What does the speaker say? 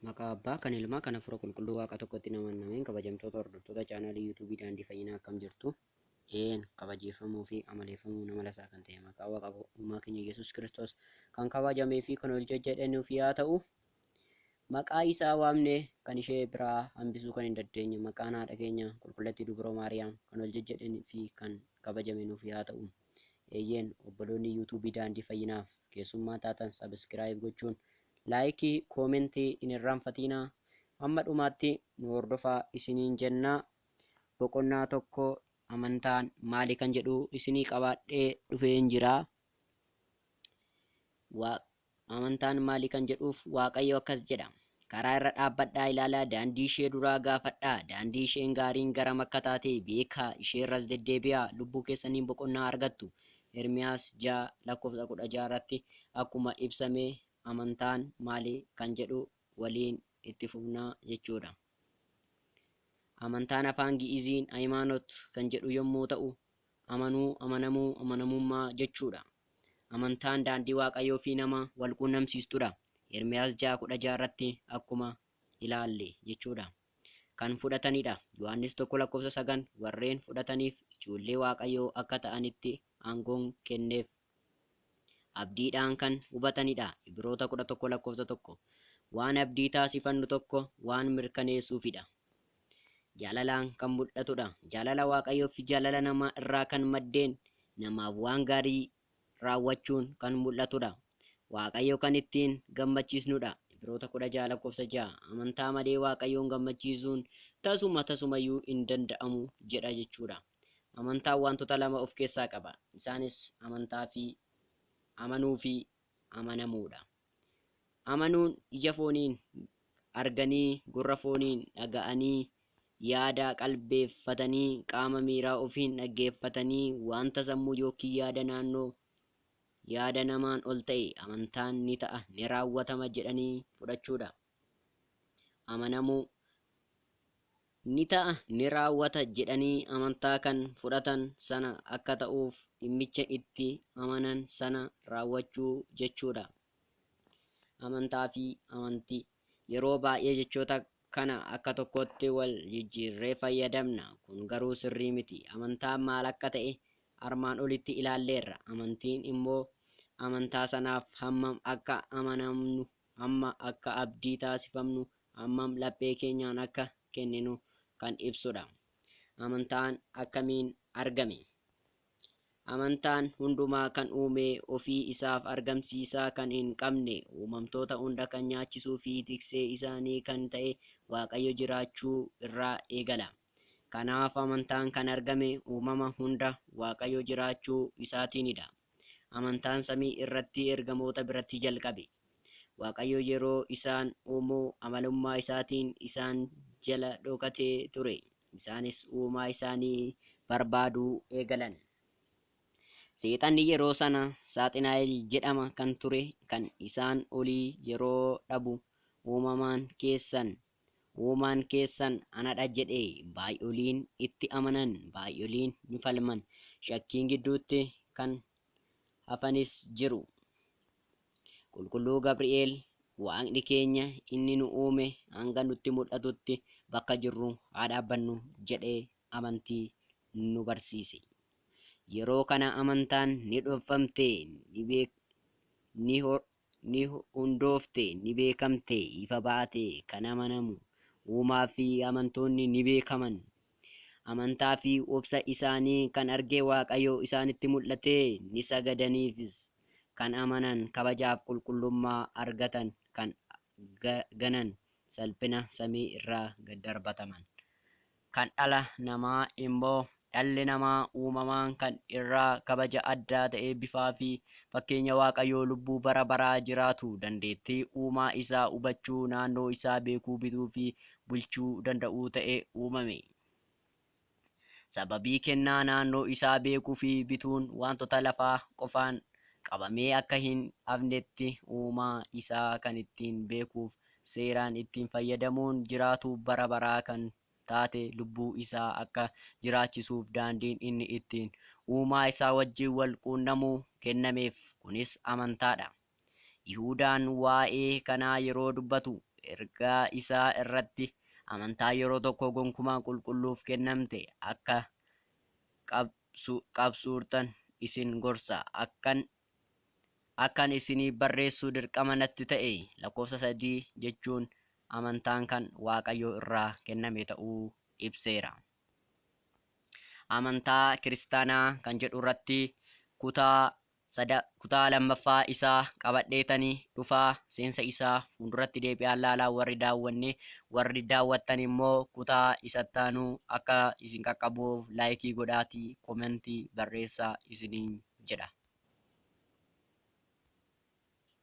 Maqaa Abbaa, kan Ilmaa, kan Hafuura Qulqulluu Waaqa tokkotti nama nameen kabajamtoota hordoftoota chaanaalii yuutuubii Daandii Fayyinaa akkam jirtu? Een kabajeeffamuu fi amaleeffamuu nama lasaa kan ta'e maqaa Waaqa uumaa keenya Yesuus Kiristoos kan kabajamee fi kan ol jajjadhanuuf yaa ta'u, maqaa isaa waamnee kan ishee biraa hambisuu kan hin dandeenye maqaan haadha keenya Qulqulleettii Dubroo Maariyaam kan ol jajjadhanii fi kan kabajame nuuf yaa ta'u. Eeyyeen obboloonni yuutuubii Daandii Fayyinaaf keessummaa taatan sabiskiraayib gochuun laayikii, koomentii hin irraanfatinaa. Hamma dhumaatti nu hordofaa isiniin jennaa. Boqonnaa tokko amantaan maali kan jedhu isinii qabaadhee dhufeen jira. Amantaan maali kan jedhuuf Waaqayyo akkas jedha. Karaa irra dhaabbadhaa ilaalaa, daandii ishee duraa gaafadhaa, daandii isheen gaariin garam akka taate beekaa, ishee irras deddeebi'aa, lubbuu keessaniin boqonnaa argattu. Ermiyaas 6 lakkoofsa 16 irratti akkuma ibsame amantaan maali kan jedhu waliin itti fufnaa jechuudha. Amantaan afaan Gi'iziin Hayimaanot kan jedhu yommuu ta'u, amanuu, amanamuu, amanamummaa jechuudha. Amantaan daandii Waaqayyoo fi nama wal quunnamsiistudha. Ermiyaas 6:16 irratti akkuma ilaalle jechuudha. Kan fudhatanidha. Yohaannis 1 lakkoofsa 9 warreen fudhataniif ijoollee Waaqayyoo akka ta'anitti aangoon kenneef. Abdiidhaan kan hubatanidha. Ibroota 11 lakkoofsa 1 waan abdii taasifannu tokko waan mirkaneessuufidha. Jaalalaan kan mul'atudha. Jaalala Waaqayyoo fi jaalala namaa irraa kan maddeen namaaf waan gaarii raawwachuun kan mul'atudha. Waaqayyo kan ittiin gammachiisnudha. Ibroota 16 lakkoofsa 6 amantaa malee Waaqayyoon gammachiisuun tasuma tasumayyuu hin danda'amu jedha jechuudha. Amantaan wantoota lama of keessaa qaba. Isaanis amantaa fi amanuu fi amanamuudha. Amanuun ija fooniin arganii, gurra fooniin dhaga'anii, yaada qalbeeffatanii, qaama miiraa ofiin dhaggeeffatanii, wanta sammuu yookiin yaada naannoo yaada namaan ol ta'e amantaan ni ta'a, ni raawwatama jedhanii fudhachuudha. Amanamuu ni ta'a, ni raawwata jedhanii amantaa kan fudhatan sana akka ta'uuf dhimmicha itti amanan sana raawwachuu jechuudha. Amantaa fi amantii yeroo baay'ee jechoota kana akka tokkotti wal jijjiirree fayyadamna. Kun garuu sirrii miti. Amantaan maal akka ta'e armaan olitti ilaalleerra. Amantiin immoo amantaa sanaaf hammam akka amanamnu, hamma akka abdii taasifamnu, hammam laphee keenyaan akka kenninu kan ibsudha. Amantaan akkamiin argame? Amantaan hundumaa kan uume, ofii isaaf argamsiisaa kan hin qabne, uumamtoota hunda kan nyaachisuu fi tiksee isaanii kan ta'e Waaqayyo jiraachuu irraa eegala. Kanaaf amantaan kan argame uumama hunda Waaqayyo jiraachuu isaatiinidha. Amantaan samii irratti ergamoota biratti jalqabe. Waaqayyo yeroo isaan uumu amalummaa isaatiin isaan jala dhokatee ture. Isaanis uumaa isaanii barbaaduu eegalan. Seexanni yeroo sana Saaxinaa'el jedhama kan ture kan isaan olii yeroo dhabu uumaan keessan anadha jedhe. Baay'oliin itti amanan, baay'oliin ni falman. Shakkiin gidduutti kan hafanis jiru. Qulqulluu Gabri'eel Waaqni keenya inni nu uume hanga nutti mul'atutti bakka jirru haa dhaabbannu jedhee amantii nu barsiise. Yeroo kana amantaan ni dhofamte, ni hundoofte, ni beekamte, ifa baate, kan amanamu uumaa fi amantoonni ni beekaman. Amantaa fi obsa isaanii kan arge Waaqayyo isaanitti mul'ate, ni sagadaniifis. Kan amanan kabajaaf qulqullummaa argatan, kan ganan salphina samii irraa gad darbataman. Kan dhala namaa immoo dhalli namaa uumamaan kan irraa kabaja addaa ta'e bifaa fi fakkeenya Waaqayyoo lubbuu bara baraa jiraatu, dandeettii uumaa isaa hubachuu, naannoo isaa beekuu, bituu fi bulchuu danda'uu ta'e uumame. Sababii kennaa naannoo isaa beekuu fi bituun wantoota lafaa qofaan qabamee akka hin hafnetti uumaa isaa kan ittiin beekuuf seeraan ittiin fayyadamuun jiraatu bara baraa kan taate lubbuu isaa akka jiraachisuuf daandiin inni ittiin uumaa isaa wajjin wal quunnamu kennameef. Kunis amantaadha. Yihudaan waa'ee kanaa yeroo dubbatu Ergaa isaa irratti amantaa yeroo tokko gonkumaa qulqulluuf kennamte akka qabsuurtan isin gorsa. Akkan isinii barreessuu dirqama natti ta'e, lakkoofsa 3 jechuun amantaan kan Waaqayyo irraa kenname ta'uu ibseera. Amantaa kiristaanaa kan jedhu irratti kutaa 2ffaa isaa qabadheetanii dhufaa, seensa isaa fuulduratti deebi'aa laalaa. Warri daawwanne, warri daawwattan immoo kutaa isattaanuu akka isin qaqqabuuf laayikii godhaatii koomentii barreessaa isiniin jedha.